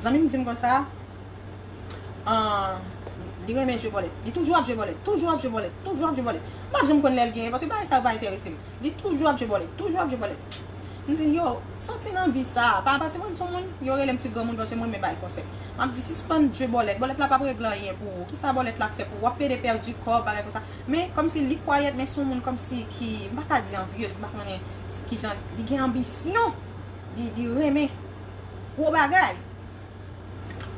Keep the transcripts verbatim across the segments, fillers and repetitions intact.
Zanmi m di m konsa, ah, li renmen jwe bòlèt. Li toujou ap jwe bòlèt, toujou ap jwe bòlèt, toujou ap jwe bòlèt. M pa janm konn lè l genyen, paske bagay sa yo pa enterese m. Li toujou ap jwe bòlèt, toujou ap jwe bòlèt. M di, yo, soti nan vi sa. Pa, paske mwen, m se yon moun, yo rele m ti granmoun, paske mwen, m renmen bay konsèy. M ap di, sispann jwe bòlèt. Bòlèt la p ap regle anyen pou ou. Kisa bòlèt la fè pou ou? W ap plede pèdi kò, bagay konsa. Men, kòmsi li kwayèt, men se yon moun kòmsi ki, m pa ka di anvyez, m pa konnen s- kijan, li gen anbisyon, li, li renmen gwo bagay.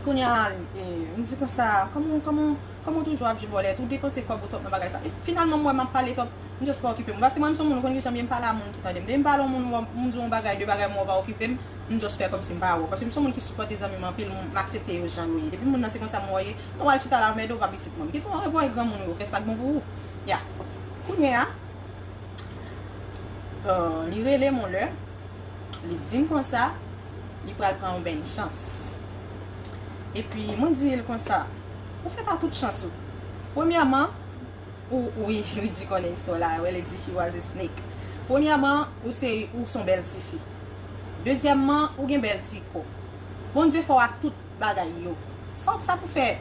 Kounye a, eh, m di konsa, kòman, kòman, kòman w toujou ap jwe bòlèt, ou depanse kòb ou twòp nan bagay sa. E finalman, m wè m ap pale twòp, m just pa okipe m. Paske mwen, m se yon moun, ou konn ki jan m ye, m pale a moun ki tande m. Depi m pale a yon moun, m di yon bagay, de bagay, m wè w pa okipe m, m just fè kòmsi m pa wè w. Paske m se yon moun ki sipòte zanmi m anpil, m, m aksepte yo jan yo ye. Depi moun nan se konsa m wè w ye, mwen pral chita la anmède w, w pa pitit mwen. M gen yon repon e granmoun ou yo, fè sa k bon pou ou. Ya. Kounye a, euh, li rele m yon lè, li di m konsa, li pral pran yon beny chans. Epi, mwen di l konsa, ou fèt a tout chans ou. Premyèman, ou, wi, Luigi konnen istwa la, wè, li di she was a snake. Premyèman, ou se, ou se yon bèl tifi. Dezyèmman, ou gen bèl ti kò. Bondye fè w ak tout bagay yo. Sa, sa pou fè,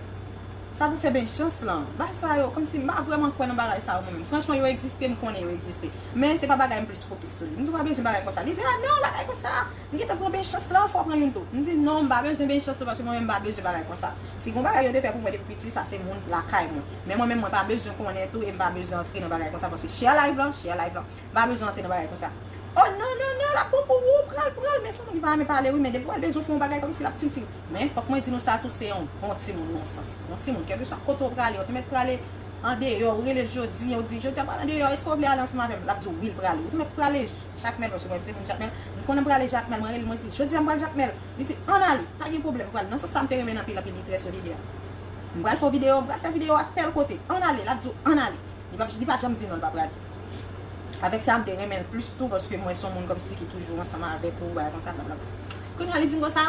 sa pou fè beny chans lan. Bagay sa yo, kòmsi m pa vrèman kwè nan bagay sa yo mwen menm. Franchman, yo egziste, m konnen yo egziste. Men se pa bagay m plis fokis sou li. M di, w pa bezwen bagay konsa. Li di, ah non, bagay konsa. M gentan pran beny chans lan, fò w pran youn tou. M di, non, m pa bezwen beny chans lan, paske mwen menm m pa bezwen bagay konsa. Si gon bagay yo te fè pou mwen depi piti, sa se moun lakay mwen. Men mwen menm, mwen pa bezwen konnen tou, e m pa bezwen antre nan bagay konsa, paske share live lan, share live lan. M pa bezwen antre nan bagay konsa. Oh, non, non, non, l ap bon pou ou, pral, pral. Men se yon moun ki pa renmen pale, wi, men depi w al bezwen fè yon bagay kòmsi l ap tintin. Men fòk mwen di nou sa tou, se yon bon timoun, non sans. Bon timoun, kèlkeswa kote w prale, ou te mèt prale andeyò, ou rele l jodi, ou di, jodi a m pral andeyò, èske w vle ale ansanm avè m? L ap di w, wi, l prale. Ou te mèt prale Jakmèl, paske mwen se moun Jakmèl. M konnen m prale Jakmèl, mwen rele l, mwen di, jodi a m pral Jakmèl. Li di, ann ale, pa gen pwoblèm, m pral. Nan sans sa, m te renmen l anpil, anpil, li trè solidè. M pral fè yon videyo, m pral fè videyo a tèl kote, ann ale, l ap di w, ann ale. Li pa, li pa janm di non, li pa prale. Avèk sa, m te renmen l plis tou, paske mwen se yon moun kòmsi ki toujou ansanm avèk ou, bagay konsa, blablabla. Kounye a, li di m konsa,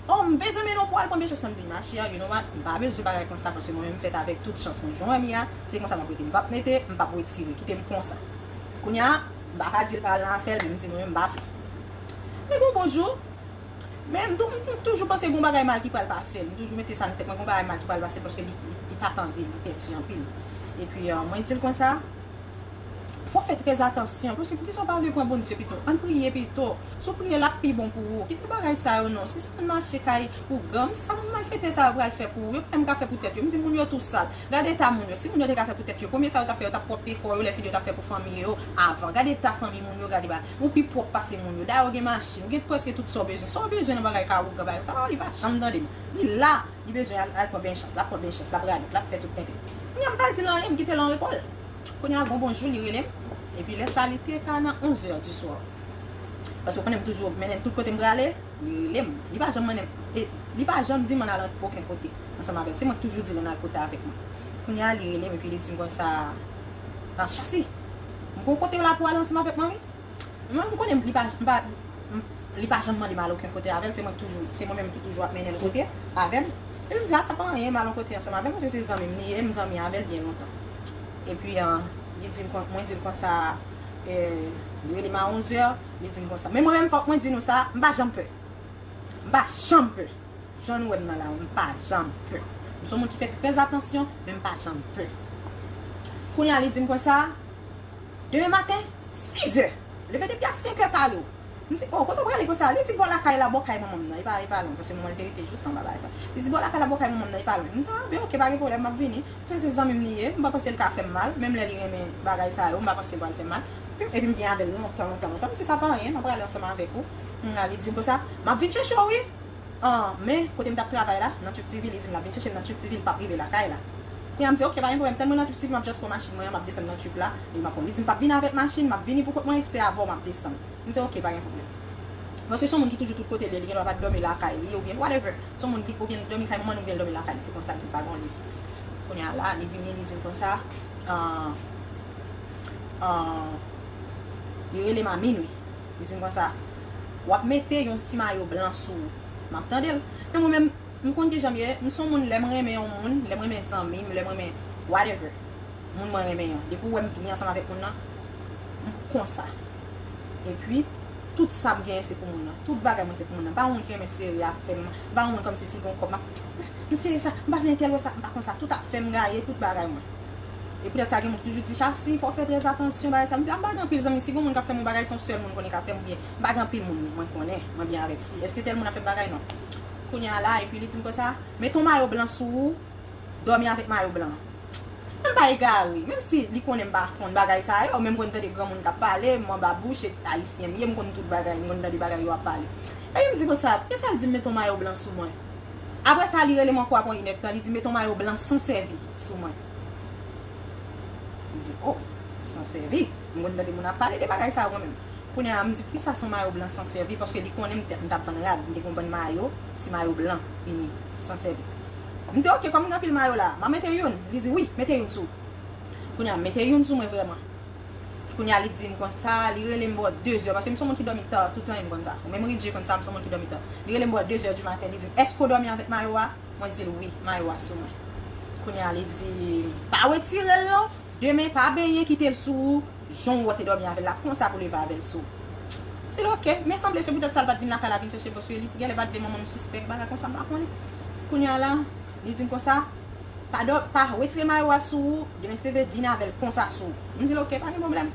oh, m bezwen mennen w pou w al pran beny chans lan. M di, ma chère, you know what? M pa bezwen bagay konsa, paske mwen menm m fèt avèk tout chans mwen. Jan w wè m ye a, se konsa m ap rete. M p ap mete, m p ap retire. Kite m konsa. Kounye a, m pa ka di l pa al nan afè l, men m di mwen menm m pa vle. Men bon, bonjou. Men m tou, m toujou panse gon bagay mal ki pral pase l. M toujou mete sa nan tèt mwen, gon bagay mal ki pral pase l, paske li, li, li pa tande, li pèdi anpil. Epi, euh, mwen di l konsa, fò w fè trè atansyon, paske poukisa w pa vle pran Bondye pito? Ann priye pito. Si w priye, l ap pi bon pou ou. Kite bagay sa yo non. Si se moun mache kay ougan, m di sa moun malfektè sa yo pral fè pou ou. Yo pa menm ka fè pou tèt yo. M di moun yo tou sal. Gade eta moun yo. Si moun yo te ka fè pou tèt yo, premye sa yo t ap fè, yo t ap pwòpte kò yo lè fidyo t ap fè pou fanmi yo avan. Gade eta fanmi moun yo, gade ba. Ou pi pwòp pase moun yo. Dayè, ou gen machin, ou gen prèske tout sa w bezwen. Sa w bezwen nan bagay kay ougan, bagay sa, li pa janm tande m. Li la, li bezwen al, al pran beny chans, l ap pran beny chans, l ap radòt, l ap fè tout tenten. Kounye a m pa di l anyen, m kite l an repo l. Kounye a gon bonjou, li rele m. Epi lè sa, li te ka nan onzè di swa. Paske w konnen m toujou mennen l tout kote m prale, li rele m. Li pa janm mennen m, e, li pa janm di m ann al okenn kote ansanm avè l. Se mwen k toujou di l ann al kote avèk mwen. Kounye a, li rele m, epi li di m konsa, ah, Chasy, m gon kote w la pou ale ansanm avèk mwen, wi. Mwen, m konnen li pa, m pa, m, li pa janm mande m al okenn kote avè l, se mwen k toujou, se mwen menm ki toujou ap mennen l kote avè m. Epi m di, a, sa pa anyen, m al yon kote ansanm avè l, paske se zanmi m li ye, m zanmi avè l byen lontan. Epi, ah, li di m kon, mwen di l konsa, eh, li rele m a onzè, li di m konsa. Men mwen menm, fòk mwen di nou sa, m pa janm pè. M pa janm pè. Jan nou wè m nan la, m pa janm pè. M se yon moun ki fè trè atansyon, men m pa janm pè. Kounye a, li di m konsa, demen maten, sizè, leve depi a senkè pare w. M di, oh, kote w prale konsa? Li di, bò lakay la, bò kay manman m nan. E pa, e pa lwen, paske mwen te rete jis anba bagay sa. Li di, bò lakay la, bò kay manman m nan, e pa lwen. M di, ah, ben, oke, pa gen pwoblèm, m ap vini. Paske se zanmi m li ye, m pa panse l ka fè m mal, menm lè li renmen bagay sa yo, m pa panse l pral fè m mal. Epi m gen avè l lontan, lontan, lontan. M di, sa pa anyen, m ap prale ansanm avèk ou. Kounye a, li di m konsa, m ap vin chèche w, wi. Ah, men, kote m t ap travay la, nan Trip T V, li di m l ap vin chèche m nan Trip T V, li p ap rive lakay la. Kounye a, m di, oke, pa gen pwoblèm, tann mwen nan Trip T V, m ap just pran machin mwen an, m ap desann nan Trip la, epi m ap pran. Li di m p ap vin avèk machin, m ap vini pou kont mwen, se avè w m ap desann. M di, oke, pa gen pwoblèm. Paske se yon moun ki toujou tout kote l ye, li gendwa pa t dòmi lakay li, oubyen whatever. Se yon moun ki, oubyen l dòmi kay manman l, oubyen l dòmi lakay li, se konsa l ye, pa gen yon liv fiks. Kounye a la, li vini, li di m konsa, ah, ah, li rele m a minwi. Li di m konsa, w ap mete yon ti mayo blan sou ou. M ap tande l. Men mwen menm, m konn kijan m ye. M se yon moun, lè m renmen yon moun, lè m renmen zanmi m, lè m renmen whatever, moun mwen renmen an, depi w wè m byen ansanm avèk moun nan, m konsa. Epi, Tout sa m genyen se pou moun nan. Tout bagay mwen se pou moun nan. M pa yon moun ki renmen sere afè m. M pa yon moun kòmsi si gon kòb m ap, m sere sa, m pa vle entèl wè sa, m pa konsa. Tout afè m gaye, tout bagay mwen. E poutèt sa gen moun ki toujou di, Chasi, fò w fè trè atansyon, bagay sa. M di, a, m pa gen anpil zanmi, si gon moun k ap fè m yon bagay, se yon sèl moun m konnen k ap fè m, oubyen m pa gen anpil moun mwen konnen, mwen byen avèk si. Èske tèl moun ap fè m bagay? Non. Kounye a la, epi li di m konsa, mete yon mayo blan sou ou, dòmi avèk mayo blan. Mwen pa egare, menm si li konnen m pa konn bagay sa yo, men m konn tande granmoun k ap pale, m anba bouch, e ayisyen m ye, m konn tout bagay, m konn tande bagay yo ap pale. Epi m di konsa, kisa l di m mete yon mayo blan sou mwen? Apre sa, li rele m ankò apre yon inèdtan, li di mete yon mayo blan san sèvi sou mwen. M di, o, san sèvi? M konn tande moun ap pale de bagay sa yo mwen menm. Kounye a, m di, kisa se yon mayo blan san sèvi? Paske li konnen m te, m t ap vann rad, m te gen yon bann mayo, ti mayo blan, ini, san sèvi. M di, oke, kòm m gen anpil mayo la, m a mete youn. Li di, wi, mete youn sou. Kounye a, m mete youn sou mwen vrèman. Kounye a, li di m konsa, li rele m bò de zè, paske m se yon moun ki dòmi ta, tout zanmi m konn sa. Menm Ridjie konn sa, m se yon moun ki dòmi ta. Li rele m bò de zè di maten, li di m, èske w dòmi avèk mayo a? Mwen di l, wi, mayo a sou mwen. Kounye a, li di, pa retire l non, demen pa benyen, kite l sou ou, jan w wè w te dòmi avè l la, konsa pou leve avè l sou ou. M di l, oke, men sanble se poutèt sa l pa t vin lakay la vin chèche m, paske li genlè pa t vle manman m sispèk, bagay konsa, m pa konnen. Kounye a la, li di m konsa, pa dò, pa retire mayo a sou ou, demen si Dye vle, vin avè l konsa sou ou. M di l, oke, pa gen pwoblèm.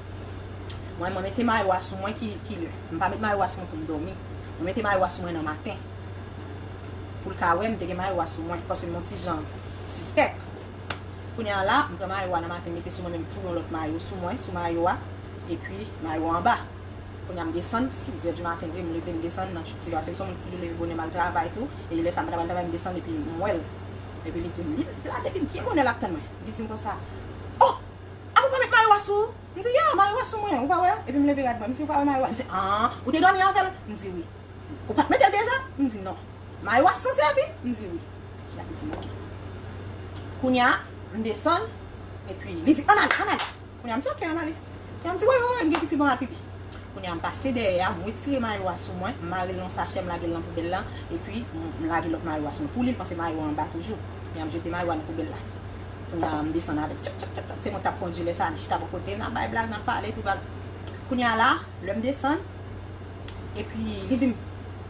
Mwen, mwen mete mayo a sou mwen ki, ki lè? M pa met mayo a sou mwen pou m dòmi. Mwen mete mayo a sou mwen nan maten. Pou l ka wè m te gen mayo a sou mwen, paske m yon ti jan sispèk. Kounye a la, m pran mayo a nan maten, m mete sou mwen, menm foure yon lòt mayo sou mwen, sou mayo a, epi mayo a anba. Kounye a m desann, sis zè di maten vre, m leve m desann nan tchouktchou a. Se m se yon moun ki toujou leve bonè m al travay tou, e lè sa m pa t al travay m desann epi m wè l. Epi li di m, li la depi byen bonè l ap tann mwen. Li di m konsa, o, a ou pa met mayo a sou ou? M di, ya, mayo a sou mwen, ou pa wè? Epi m leve rad mwen, m di, ou pa wè mayo a? Li di, an, ou te dòmi avè l? M di, wi. Ou pa t mete l deja? M di, non. Mayo a san sèvi? M di, wi. Epi l di m, oke. Kounye a, m desann, epi li di, ann ale, ann ale. Kounye a, m di, oke, ann ale. Kounye a, m di, wi, wi, wi, m gen pipi, m al pipi. Kounye a, m pase dèyè a, m retire mayo a sou mwen, m mare l nan sachè, m lage l nan poubèl la, epi m, m lage lòt mayo a sou mwen. Pou li, l panse mayo a anba toujou. Kounye a, m jete mayo a nan poubèl la. Kounye a, m desann avè l. Tchak, tchak, tchak, tchak. Se mwen k t ap kondui lè sa, li chita bò kote m, n ap bay blag, n ap pale, tout bagay. Kounye a la, lè m desann, epi li di m,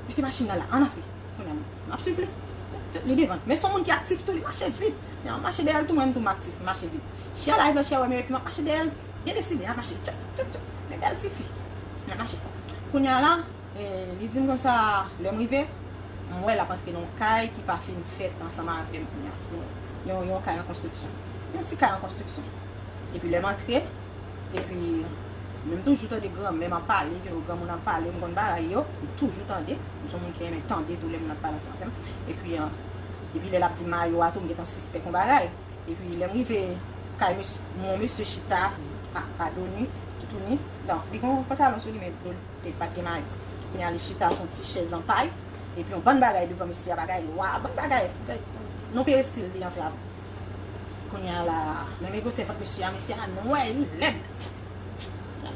mete machin nan la, ann antre. Kounye a, m ap swiv li. Li devan. Men se yon moun ki aktif tou, li mache vit. Men m mache dèyè l tou, mwen menm tou m aktif, m mache vit. Chè la, epi chè wè m yo, epi m ap mache dèyè l, byen deside, m ap mache, tchak, tchak, tchak. Men bèl tifi. M ap mache. Kounye a la, e, li di m konsa, lè m rive, m wè l ap antre nan yon kay ki pa fin fèt ansanm avè m kounye a. Yon, yon, yon kay an konstriksyon. Yon ti kay an konstriksyon. Epi lè m antre, epi men m toujou tande granmè m ap pale, you know, granmoun ap pale, m konn bagay yo, m toujou tande. M se yon moun ki renmen tande tou lè moun ap pale ansanm avè m. Epi, an, epi lè l ap di mayo a tou, m gentan sispèk yon bagay. Epi lè m rive kay mesye, yon mesye chita, a, Adoni, toutouni. Non, li gen yon pantalon sou li, men do l te pa t gen mayo. Kounye a li chita sou yon ti chèz an pay. Epi yon bann bagay devan mesye a, bagay lwa, bann bagay, bagay, non perestil li antre avè l. Kounye a la, menm gwosè vant mesye a, mesye a nwè, li lèd.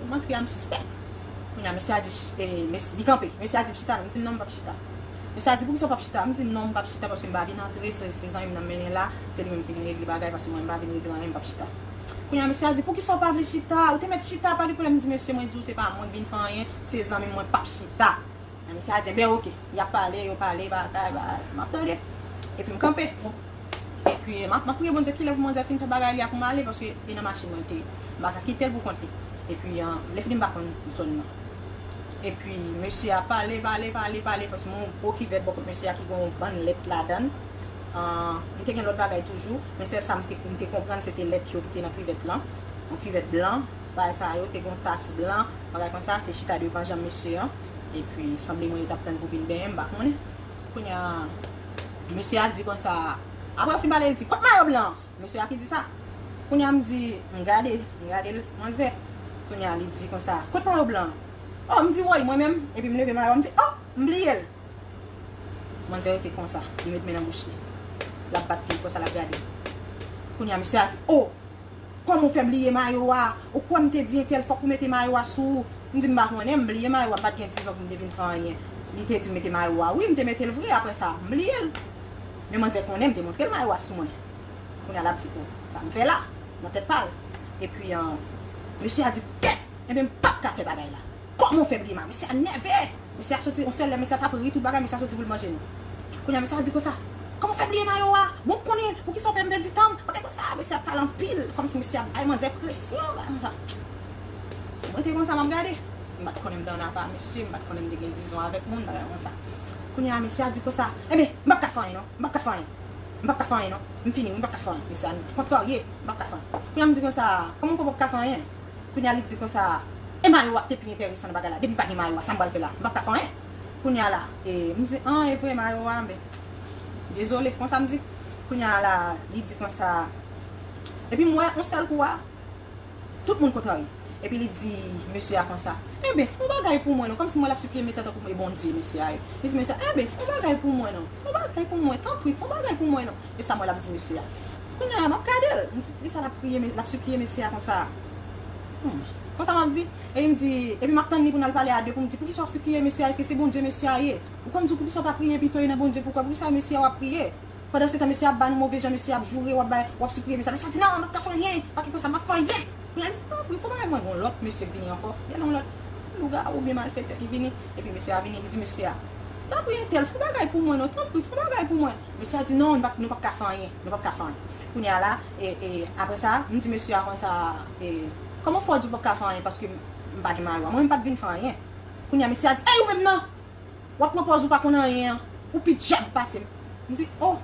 M antre a, m sispèk. Kounye a, mesye a di, e, mesye, li kanpe. Mesye a di m chita, m di non, m p ap chita. Mesye a di, poukisa w p ap chita? M di non, m p ap chita paske m pa vin antre, se, se zanmi m nan m mennen la, se li menm ki vin regle bagay, paske mwen m pa vin regle anyen, m p ap chita. Kounye a, mesye a di, poukisa w pa vle chita? Ou te mèt chita, pa gen pwoblèm. M di, mesye, mwen di w se pa mwen k vin fè anyen, se zanmi m, mwen p ap chita. Men mesye a di, enben, oke. Y ap pale, yo pale, batay, ba, m ap tande. Epi m kanpe. Epi m ap, m ap priye Bondye kilè pou manzè fin fè bagay li a pou m ale, paske e nan machin mwen l te ye. M pa ka kite l pou kont li. Epi, an, lè fini m pa konn zòn nan. Epi mesye a pale, pale, pale, pale, paske m wè yon gwo kivèt bò kot mesye a ki gen yon bann lèt ladan l. An, li te gen lòt bagay toujou, men sèl sa m te, m te konprann se te lèt yo ki te nan kivèt lan. Yon kivèt blan. Bagay sa yo, te gen yon tas blan, bagay konsa, te chita devan janm mesye an. Epi, sanble mwen yo t ap tann pou vin benyen, m pa konnen. Kounye a, mesye a di konsa, apre yo fin pale, li di, kot mayo blan an? Mesye a ki di sa. Kounye a, m di, m gade, m gade l, manzè. Kounye a, li di konsa, kot mayo blan an? O, m di, woy, mwen menm, epi m leve mayo a, m di, o, m bliye l. Manzè rete konsa, li met men nan bouch li. L ap bat pye l konsa, l ap gade m. Kounye a, mesye a di, o! Kòman w fè bliye mayo a? Ou kwè m te di entèl fòk ou mete mayo a sou ou? M di m pa konnen, m bliye mayo a, m pa t gen dizon pou m te vin fè anyen. Li te di m mete mayo a. Wi, m te mete l vre, apre sa, m bliye l. Men manzè konnen m te montre l mayo a sou mwen. Kounye a l ap di, o, sa m fè la, nan tèt pa l. Epi, an, mesye a di, kèt! Enben, m p ap ka fè bagay la. Kòman w fè bliye mayo? Mesye a nève. Mesye a soti, yon sèl lè mesye a t ap ri tout bagay, mesye a soti pou l manje nou. Kounye a mesye a di konsa, kòman w fè bliye mayo a? Bon, w konnen, poukisa w fè m pèdi tan m? Bagay konsa, mesye a pale anpil, kòmsi mesye a bay manzè presyon, bagay konsa. Mwen te konsa, m ap gade. M pa t konnen m te ann apa mesye, m pa t konnen m te gen dizon avèk moun, bagay konsa. Kounye a mesye a di konsa, enben, m p ap ka fè anyen non, m p ap ka fè anyen. M p ap ka fè anyen non, m fini wi, m p ap ka fè anyen. Mesye a kontrarye, m p ap ka fè anyen. Kounye a m di konsa, kòman w fè w p ap ka fè anyen? Kounye a li di konsa, e mayo w ap te pi enteresan nan bagay la, depi m pa gen mayo a, sa m pral fè la? M p ap ka fè anyen. Kounye a la, e, m di, an, e vre mayo a, men, dezole, konsa m di. Kounye a la, li di konsa, epi m wè, yon sèl kou a, tout moun kontrarye. Epi li di mesye a konsa, enben, fè yon bagay pou mwen non, kòmsi m wè l ap sipliye mesye a tankou e Bondye mesye a ye. Li di mesye a, enben, fè yon bagay pou mwen non, fè yon bagay pou mwen, tanpri, fè yon bagay pou mwen non. E sa m wè l ap di mesye a. Kounye a, m ap gade l. M di, kisa l ap priye, l ap sipliye mesye a konsa? Hmm. Konsa m ap di, e m di, epi m ap tann li pou n al pale a de pou m di, poukisa w ap sipliye mesye a? Èske se Bondye mesye a ye? Ou konn di w poukisa w pa priye pito e nan Bondye pou w kwè? Poukisa mesye a w ap priye? Pandan se tan, mesye a ap ba nou move jan, mesye a ap joure, w ap bay, w ap sipliye mesye a. Mesye a di, non, m ap ka fè anyen, pa gen konsa, m ap fè anyen. Kounye a li di, tanpri, fè yon bagay mwen, gen yon lòt mesye k vini ankò. Gen yon lòt lougawou oubyen malfektè ki vini. Epi mesye a vini, li di mesye a, tanpri, entèl, fè yon bagay pou mwen non, tanpri, fè yon bagay pou mwen. Mesye a di, non, nou p ap, nou p ap ka fè anyen, nou p ap ka fè anyen. Kounye a la, e, e, apre sa, m di mesye a konsa, e, kòman fè w di w p ap ka fè anyen paske m pa gen mayo a? Mwen menm m pa t vin fè anyen. Kounye a, mesye a di, ey, ou menm non! W ap pran pòz ou pa konn anyen an. Ou pi dyab pase m. M di, oh!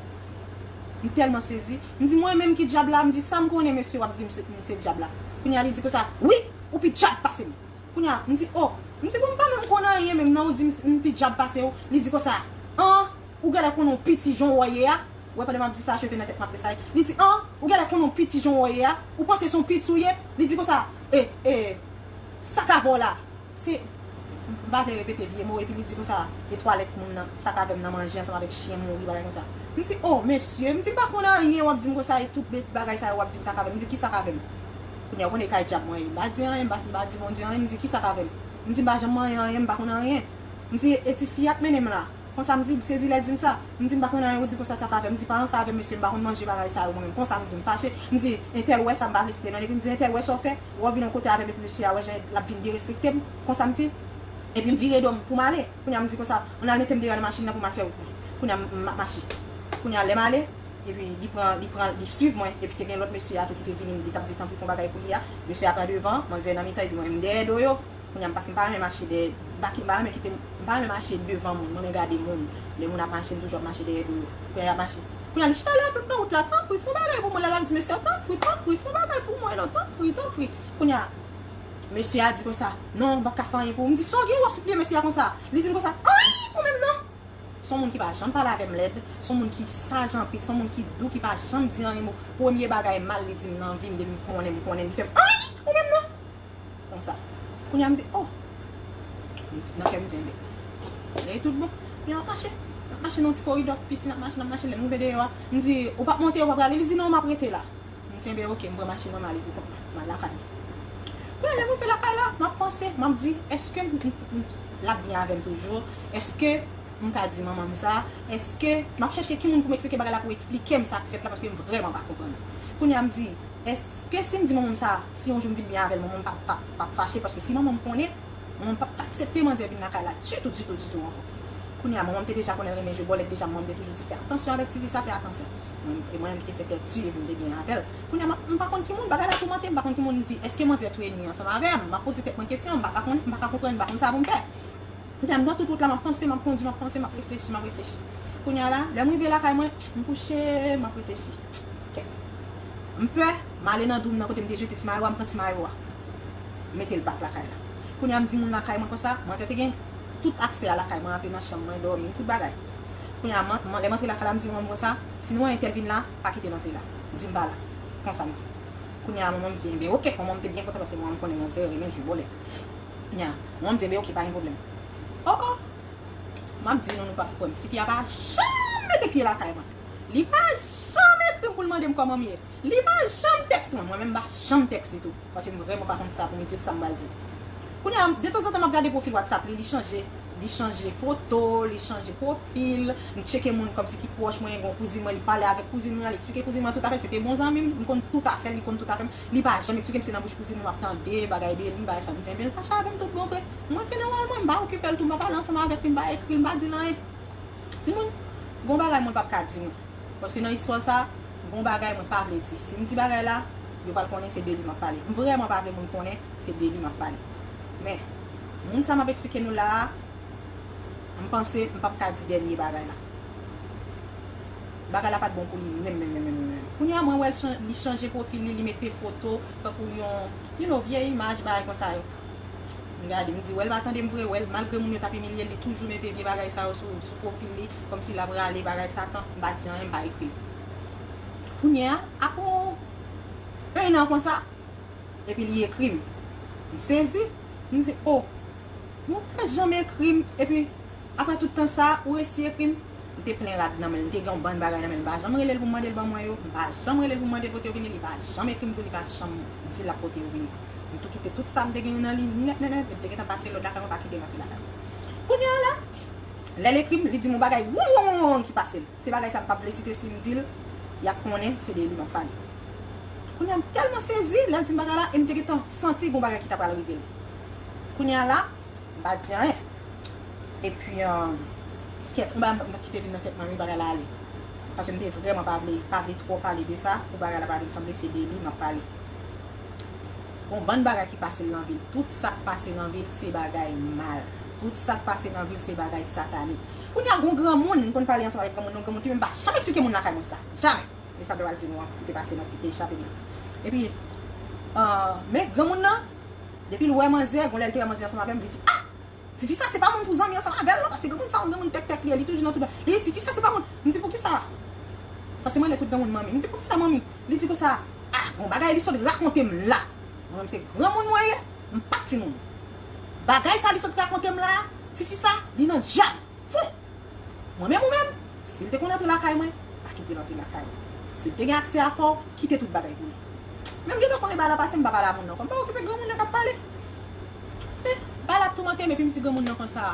M tèlman sezi. M di, mwen menm ki dyab la? M di, sa m konnen, mesye, w ap di m se, m se dyab la. Kounye a, li di konsa, wi, ou pi dyab pase m. Kounye a, m di, oh! M di, bon, m pa menm konn anyen menm non, ou di m, m pi dyab pase w. Li di konsa, an, ou genlè konnen yon piti jan w ye a. Ou wè pandan m ap di sa, cheve nan tèt m ap tresayi. Li di, an, ou genlè konnen yon piti jan w ye a. Ou panse se yon piti ou ye? Li di konsa, e, e, sa k avè w la? Se, m pa vle repete vye mo, epi li di konsa, e twalèt moun nan, sa k avè m nan manje ansanm avèk chen mouri, bagay konsa. M di, oh, mesye, m di, m pa konn anyen, w ap di m konsa, e tout bagay sa yo, w ap di m sa k avè m. M di, ki sa k avè m? Kounye a, ou konnen kay dyab mwen ye. M pa di anyen, m pa, m pa di Bondye anyen, m di, ki sa k avè m? M di, m pa janm manyen anyen, m pa konn anyen. M di, e ti fi a k mennen m la. Konsa m di, m sezi lè l di m sa. M di, m pa konn anyen, ou di konsa sa k avè m. M di, pa ansanm avè m, mesye, m pa konn manje bagay sa yo mwen menm. Konsa m di, m fache. M di, entèl wè sa, m pa vle site non, epi m di, entèl wè sa w fè, wè w vin yon kote avè m, epi mesye a wè jan l ap vin derespekte m. Konsa m di, epi m vire do m pou m ale. Kounye a m di konsa, ann al mete m deyò nan machin nan pou m al fè wout mwen. Kounye a m, m ap mache. Kounye a lè m ale, epi li pran, li pran, li swiv mwen, epi te gen lòt mesye a tou ki te vini, li t ap di tanpri fè yon bagay pou li a. Mesye a pran devan, manzè nan mitan, epi mwen m dèyè do yo. Kounye a m, paske m pa renmen mache dèyè, m pa ki, m pa renmen kite, m pa renmen mache devan moun, m renmen gade moun. Lè moun ap mache, m toujou ap mache dèyè do yo. Kounye a l ap mache. Kounye a li chita la tout nan wout la, tanpri, fè yon bagay pou mwen. Lè l ap di mesye a, tanpri, tanpri, fè yon bagay pou mwen non, tanpri, tanpri. Kounye a, mesye a di konsa, non, m p ap ka fè anyen pou ou. M di, sa w gen, w ap sipliye mesye a konsa? Li di m konsa, anyen, ou menm non. Se yon moun ki pa janm pale avè m lèd, se yon moun ki saj anpil, se yon moun ki dou, ki pa janm di anyen mo. Premye bagay mal li di m nan vi m, depi m konnen, m konnen, li fè m, anyen, ou menm non. Konsa. Kounye a m di, oh! Nan kè m di, enben, e tout bon. Kounye a m ap mache. M ap mache nan yon ti koridò piti, m ap mache, m ap mache, lè m rive deyò a, m di, ou p ap monte, ou p ap rale? Li di, non, m ap rete la. M di, enben, oke, m pran machin mwen, m ale pou kont mwen. M al lakay mwen. Kounye a, lè m rive lakay la, m ap panse, m ap di, èske m, m, m, l ap byen avè m toujou? Èske m ka di manman m sa? Èske m ap chèche ki moun pou m eksplike bagay la, pou eksplike m sa k fèt la, paske m vrèman pa konprann. Kounye a, m di, èske si m di manman m sa, si yon jou m vin byen avè l, manman m p ap, p ap, p ap fache? Paske si manman m konnen, manman m p ap aksepte manzè vin lakay la ditou, ditou, ditou ankò. Kounye a, manman m te deja konnen l renmen jwe bòlèt deja, manman m te toujou di, fè atansyon avèk ti fi sa, fè atansyon. Mwen, e mwen menm ki te fè tèt di, epi m te byen avè l. Kounye a, m ap, m pa konn ki moun, bagay la toumante m, m pa konn ki moun, m di, èske manzè touye nwi ansanm avè m? M ap poze tèt mwen kesyon, m pa ka konn, m pa ka konprann, m pa konn sa pou m fè. Kounye a, m nan tout wout la, m ap panse, m ap kondui, m ap panse, m ap reflechi, m ap reflechi. Kounye a la, lè m rive lakay mwen, m kouche, m ap reflechi. Kèt. M pè, m ale nan dou m nan kote m te jete ti mayo a, m pran ti mayo a. M mete l bak lakay la. Kounye a, m di moun lakay mwen konsa, manzè te gen tout aksè a lakay mwen, antre nan chanm mwen, dòmi, tout bagay. Kounye a, man, man, lè m antre lakay la, m di manman m konsa, si nou wè entèl vin la, pa kite l antre la. Di m pa la. Konsa m di. Kounye a, manman m di, enben, oke, manman m te byen kontan paske manman m konnen manzè renmen jwe bòlèt. Kounye a, manman m di, enben, oke, pa gen pwoblèm. Oh, oh! M ap di nou, nou p ap kwè m. Tifi a pa janm mete pye lakay mwen. Li pa janm ekri m pou l mande m kòman m ye. Li pa janm tèks mwen. Mwen menm, m pa janm tèks li tou. Paske m vrèman pa konn sa pou m di l, sa m pral di. Kounye a, detanzantan, m ap gade pwofil WhatsApp li, li chanje Li chanje foto, li chanje pwofil, m tcheke moun kòmsi ki pwòch mwen, gen yon kouzin mwen, li pale avèk kouzin mwen, li eksplike kouzin mwen tout afè, se te bon zanmi m, m konn tout afè l, li konn tout afè m, li pa janm eksplike m, se nan bouch kouzin mwen m ap tande bagay de li, bagay sa, m di, enben, l fache avè m tout bon vre. Mwen ke nan wòl mwen, m pa okipe l tou, m pa pale ansanm avèk li, m pa ekri l, m pa di l anyen. Timoun, gon bagay mwen p ap ka di nou. Paske nan istwa sa, gon bagay mwen pa vle di. Si m di bagay la, yo pral konnen se de li m ap pale. M vrèman pa vle moun konnen se de li m ap pale. Men, moun sa m ap eksplike nou la a, m panse m p ap ka di dènye bagay la. Bagay la pa t bon pou li menm, menm, menm, menm, menm. Kounye a, mwen wè l chan- li chanje pwofil li, li mete foto, tankou yon, you know, vye imaj, bagay konsa yo. M gade, m di, wè l pa tande m vre, wè l, malgre moun yo t ap imilye l, li toujou mete vye bagay sa yo sou, sou pwofil li, kòmsi l ap rale bagay Satan, m pa di anyen, m pa ekri l. Kounye a, apre yon, yon an konsa, epi li ekri m. M sezi, m di, o, nou pa janm ekri m, epi apre tout tan sa, ou resi ekri m. M te plen rad nan men l, m te gen yon bann bagay nan men l, m pa janm rele l pou m mande l ban mwen yo, m pa janm rele l pou m mande l pote yo vini, li pa janm ekri m tou, li pa janm di l ap pote yo vini. M tou kite tout sa m te gen yo nan li nèt, nèt, nèt, epi m te gentan pase lòd lakay mwen, pa kite m antre lakay mwen. Kounye a la, lè l ekri m, li di m yon bagay wong, wong, wong, wong ki pase l. Se bagay sa m p ap vle site, si m di l, y ap konnen se de li m ap pale. Kounye a, m tèlman sezi, lè l di m bagay la, e m te gentan santi gon bagay ki ta pral rive l. Kounye a la, m pa di anyen. Epi, kèt, yon bagay ki te vin nan tèt mwen, wi, bagay la ale. Paske m te vrèman pa vle, pa vle twò pale de sa, pou bagay la pa vin sanble se de li m ap pale. Gon bann bagay ki pase l nan vil. Tout sa k pase nan vil, se bagay mal. Tout sa k pase nan vil, se bagay satanik. Kounye a, gon granmoun, m konn pale ansanm avèk granmoun, yon granmoun fime, m pa janm eksplike moun lakay mwen sa. Jamè. E sa m te pral di nou an, ki te pase nan, ki te chape m nan. Epi, men granmoun nan, depi l wè manzè, gon lè l te wè manzè ansanm avè m, li di, a! Tifi sa se pa moun pou zanmi ansanm avè l non, paske granmoun sa yon granmoun tèktèk li ye, li toujou nan tout bagay. Li di, tifi sa se pa moun. M di, poukisa? Paske m rele tout granmoun manmi. M di, poukisa manmi? Li di konsa, a, gon bagay li sot rakonte m la. Mwen menm se granmoun mwen ye, m pa timoun. Bagay sa li sot rakonte m la, tifi sa, li nan dyab. Fou! Mwen menm ou menm, si l te konn antre lakay mwen, pa kite l antre lakay mwen. Si l te gen aksè a fè w, kite tout bagay pou li. Men m gentan konnen bagay la pase, m pa pale a moun nan ankò. M pa okipe granmoun nan k ap pale. Men, bagay la ap toumante m, epi m di granmoun nan konsa,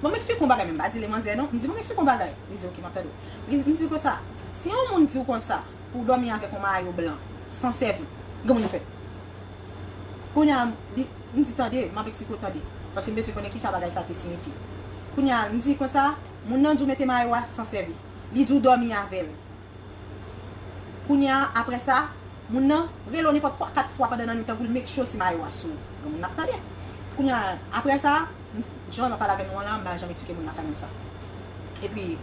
bon, m eksplike yon bagay, men m pa di l e manzè non. M di, bon, m eksplike yon bagay. Li di, oke, m ap tande w. Li, m di konsa, si yon moun di w konsa, pou w dòmi avèk yon mayo blan, san sèvi, granmoun nan fè. Kounye a, li, m di, tande, m ap eksplike w, tande. Paske m bezwen konnen kisa bagay sa te siyifi. Kounye a, m di konsa, moun nan di w mete mayo a san sèvi. Li di w dòmi avè l. Kounye a, apre sa, moun nan rele w nenpòt twa, kat fwa pandan nannuit an pou l make sure si mayo a sou ou. Granmoun nan ap tande. Kounye a, apre sa, m di, jan m ap pale avè nou an la, m pa janm eksplike moun lakay mwen sa. Epi,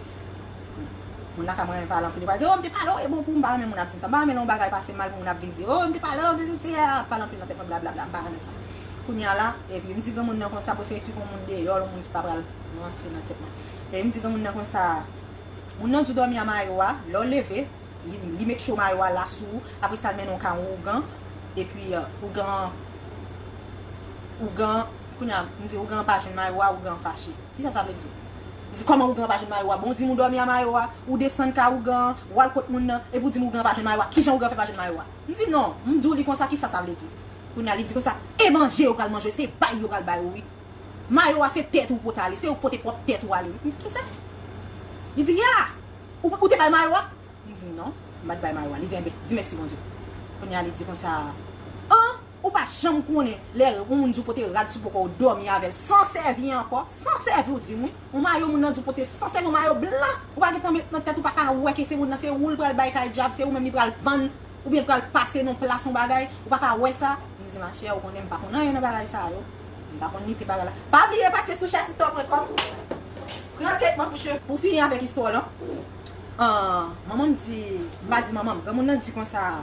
moun lakay mwen renmen pale anpil, yo pral di, o, m te pale w, e bon pou m pa renmen moun ap di m sa. M pa renmen lè yon bagay pase mal pou moun ap vin di, o, m te pale w, m te di, a, pale anpil nan tèt mwen, blablabla, m pa renmen sa. Kounye a la, epi m di granmoun nan konsa, prefere eksplike yon moun deyò, yon moun ki pa pral ranse nan tèt mwen. Epi m di granmoun nan konsa, moun nan di w dòmi a mayo a, lè w leve, li, li make sure mayo a la sou ou, apre sa l mennen w kay yon ougan, epi ougan, ougan, kounye a, m di ougan an pa jwenn mayo a, ougan an fache. Kisa sa vle di? Li di, kòman ougan an pa jwenn mayo a? Bon, ou di m ou dòmi a mayo a, ou desann kay ougan an, w al kot moun nan, epi ou di m ougan an pa jwenn mayo a. Kijan ougan an fè pa jwenn mayo a? M di, non, m di w li konsa, kisa sa vle di? Kounye a, li di konsa, e manje yo pral manje, se bay yo pral bay ou, wi. Mayo a se tèt ou pote ale, se ou pote pwòp tèt ou ale, wi. M di, kisa? Li di, ya! Ou, ou te bay mayo a? M di, non, m pa t bay mayo a. Li di, enben, di mèsi Bondye. Kounye a, li di konsa, an, ou pa janm konnen lè yon moun di w pote rad sou po kò w dòmi avè l san sèvi ankò, san sèvi w di m wi. Yon mayo moun nan di w pote san sèvi, yon mayo blan, ou pa gentan met nan tèt ou pa ka wè ke se moun nan, se ou l pral bay kay dyab, se ou menm li pral vann, oubyen l pral pase nan plas yon bagay, ou pa ka wè sa. M di, machè, ou konnen m pa konn anyen nan bagay sa yo. M pa konn ni pi bagay la. Pa bliye pase sou chèsito pwen kòm. Pran tretman pou cheve. Pou fini avèk istwa w lan, manman m di, m pa di manman m, granmoun nan di konsa,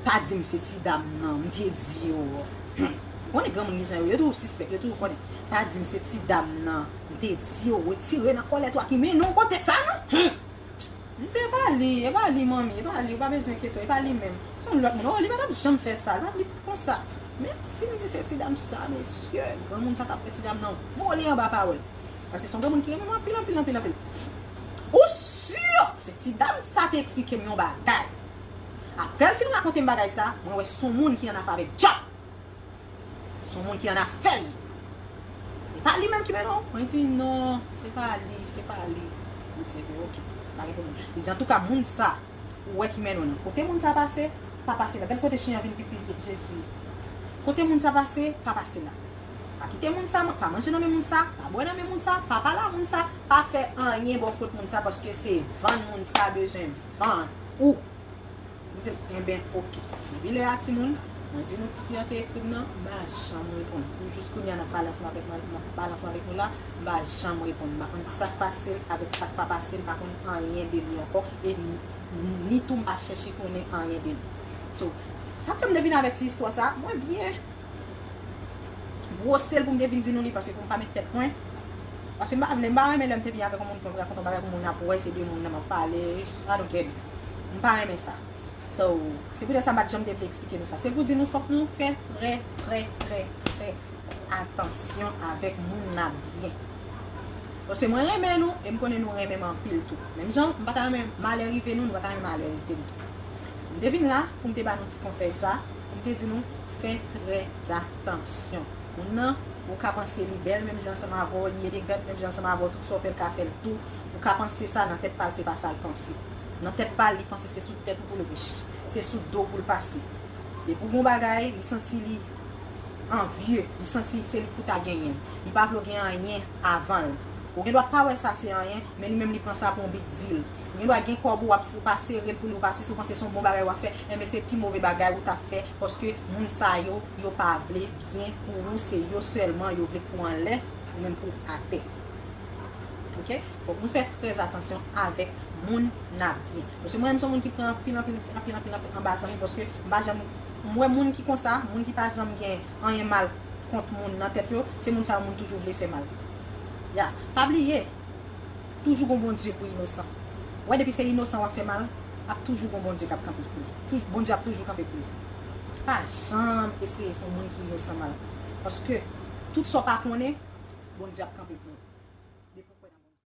pa di m se ti dam nan, m te di yo. Ou konnen granmoun gen jan yo, yo toujou sispèk, yo toujou konnen. Pa di m se ti dam nan, m te di yo, retire nan kòlèt ou a ki mennen w kote sa non. M di, e pa li, e pa li, manmi, e pa li, ou pa bezwen enkyete w, e pa li menm. Se yon lòt moun. O, li pa t ap janm fè sa, li pa, li pa konsa. Men si m di se ti dam sa, mesye, granmoun sa t ap fè ti dam nan vole anba pawòl. Paske se yon granmoun ki renmen m anpil, anpil, anpil, anpil. Ou si se ti dam sa te eksplike m yon bagay. Apre l fin rakonte m bagay sa, mwen wè se yon moun ki annafè avèk dyab. Se yon moun ki annafè l ye. Pa li menm ki mennen w? Mwen di, non, se pa li, se pa li. Li di, ebyen, oke, pa gen pwoblèm. Li di, antouka, moun sa, ou wè ki mennen w nan. Kote moun sa pase, pa pase la. Gad kote chen an vin pipi Jezi. Kote moun sa pase, pa pase la. Pa kite moun sa, pa manje nan men moun sa, pa bwè nan men moun sa, pa pale a moun sa, pa fè anyen bò kot moun sa, paske se vann moun sa bezwen vann ou. M di l, enben, oke. Depi lè a, timoun, mwen di nou ti fi an te ekri m nan, m pa janm reponn. Pou jis kounye a, n ap pale ansanm avèk mwen, n ap pale ansanm avèk nou la, m pa janm reponn. M pa konn sa k pase l avèk sa k pa pase l, m pa konn anyen de li ankò, e ni, ni tou m pa chèche konnen anyen de li. So, sa k fè m te vin avèk ti istwa sa, mwen byen bwose l pou m te vin di nou li, paske pou m pa met tèt mwen. Paske m pa vle, m pa renmen lè m te byen avèk yon moun, pou m rakonte yon bagay pou moun ap wè, se de moun nan m ap pale, I don't get it. M pa renmen sa. So, se poutèt sa m pa t janm te vle eksplike nou sa. Se pou di nou fòk nou fè trè, trè, trè, trè atansyon avèk moun n ap byen. Paske mwen renmen nou, e m konnen nou renmen m anpil tou. Menm jan, m pa ta renmen malè rive nou, nou pa ta renmen malè rive m tou. M te vin la pou m te ba nou ti konsèy sa, pou m te di nou, fè trè atansyon. Moun nan, ou ka panse li bèl menm jan ansanm avè w, li elegant menm jan ansanm avè w, tout sa w fè l ka fè l tou. Ou ka panse sa, nan tèt pa l, se pa sa l panse. Nan tèt pa l, li panse se sou tèt ou pou l rich, se sou do w pou l pase. Depi w gen yon bagay, li santi li anvye, li santi se li k pou ta genyen l. Li pa vle w gen anyen avan l. Ou gen dwa pa wè sa se anyen, men li menm li pran sa pou yon big deal. Ou gen dwa gen kòb ou, w ap, ou pa sere l pou li, ou pa si, si w panse se yon bon bagay w ap fè, enben se pi move bagay ou t ap fè, paske moun sa yo, yo pa vle byen pou ou, se yo sèlman yo vle pou w anlè, ou menm pou w atè. Oke? Fòk nou fè trè atansyon avèk moun n ap byen. Paske mwen menm se yon moun ki pran anpil, anpil, anpil, anpil, anpil anba zanmi, paske m pa janm, m wè moun ki konsa, moun ki pa janm gen anyen mal kont moun nan tèt yo, se moun sa yo moun toujou vle fè mal. Ya, pa bliye, toujou gon Bondye pou inosan. Wè, depi se inosan w ap fè mal, ap toujou gon Bondye k ap kanpe pou li. Touj-, Bondye ap toujou kanpe pou li. Pa janm eseye fè yon moun ki inosan mal. Paske tout sa w pa konnen, Bondye ap kanpe pou ou.